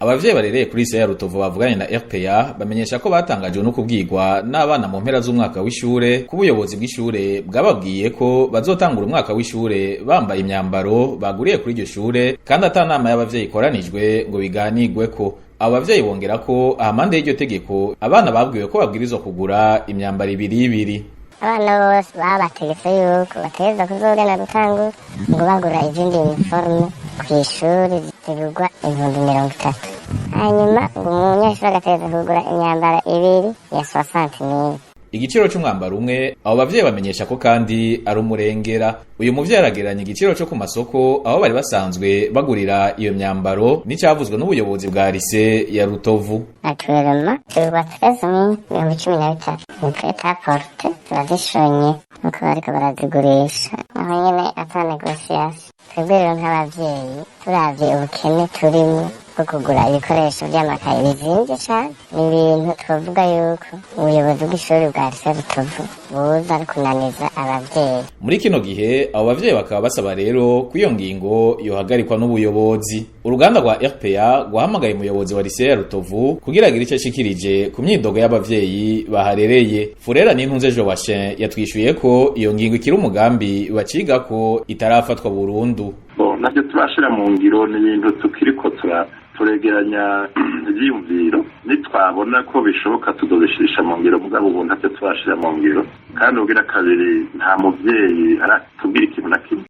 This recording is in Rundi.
Abavyeyi barereye kuri lycée ya Rutovu bavuganye na RPA bamenyesha ko batangajwe no kubwirwa n'abana mu mpera z'umwaka w'ishure ko ubuyobozi bw'ishure bwababwiye ko bazotangura umwaka w'ishure bambaye imyambaro baguriye kuri iryo shure, kandi ata nama y'abavyeyi ikoranijwe ngo biganirweko. Abo bavyeyi bongera ko ahamande y'iryo tegeko abana babwiwe ko babwirizwa kugura imyambaro ibiri ibiri. Abana bose babategetse yuko bategerezwa kuzogenda gutangura ngo bagura izindi uniforme kw'ishuri zigurwa 30,000, hanyuma ngo umunyeshuri agategerezwa kugura imyambaro ibiri ya 60 000. Igiciro c'umwambaro umwe abo bavyeyi bamenyesha ko kandi ari umurengera. Uyu muvyeyi aragereranya igiciro co ku masoko aho bari basanzwe bagurira iyo myambaro n'icavuzwe n'ubuyobozi bwa lycée ya Rutovu. Actuellement tugura 13 000, 13,000, ni prêt-à-porter, turazishonye nkuko bariko barazigurisha aho nyene, ata négociation. Twebwe rero nk'abavyeyi, turavye ubukene turimwo bwo kugura ibikoresho vy'amakaye bizimvye cane, ni ibintu twovuga yuko ubuyobozi bw'ishuri bwa lycée Rutovu buza ari kunaniza abavyeyi. Muri kino gihe abo bavyeyi bakaba basaba rero ko iyo ngingo yohagarikwa n'ubuyobozi. Uruganda rwa RPA rwahamagaye umuyobozi wa lycée ya Rutovu kugira agire ico ashikirije ku myidogo y'abavyeyi baharereye. Furera Nintunze Joachim yatwishuye ko iyo ngingo ikiri umugambi bacigako, itarafatwa burundu. Bon, navyo turashira mu ngiro, ni ibintu tukiriko turegeranya ivyiyumviro. Nitwabona ko bishoboka tuzobishirisha mu ngiro, mugabo ubu ntavyo turashira mu ngiro. Kandi ubugira kabiri, nta muvyeyi aratubwira ikintu na kimwe.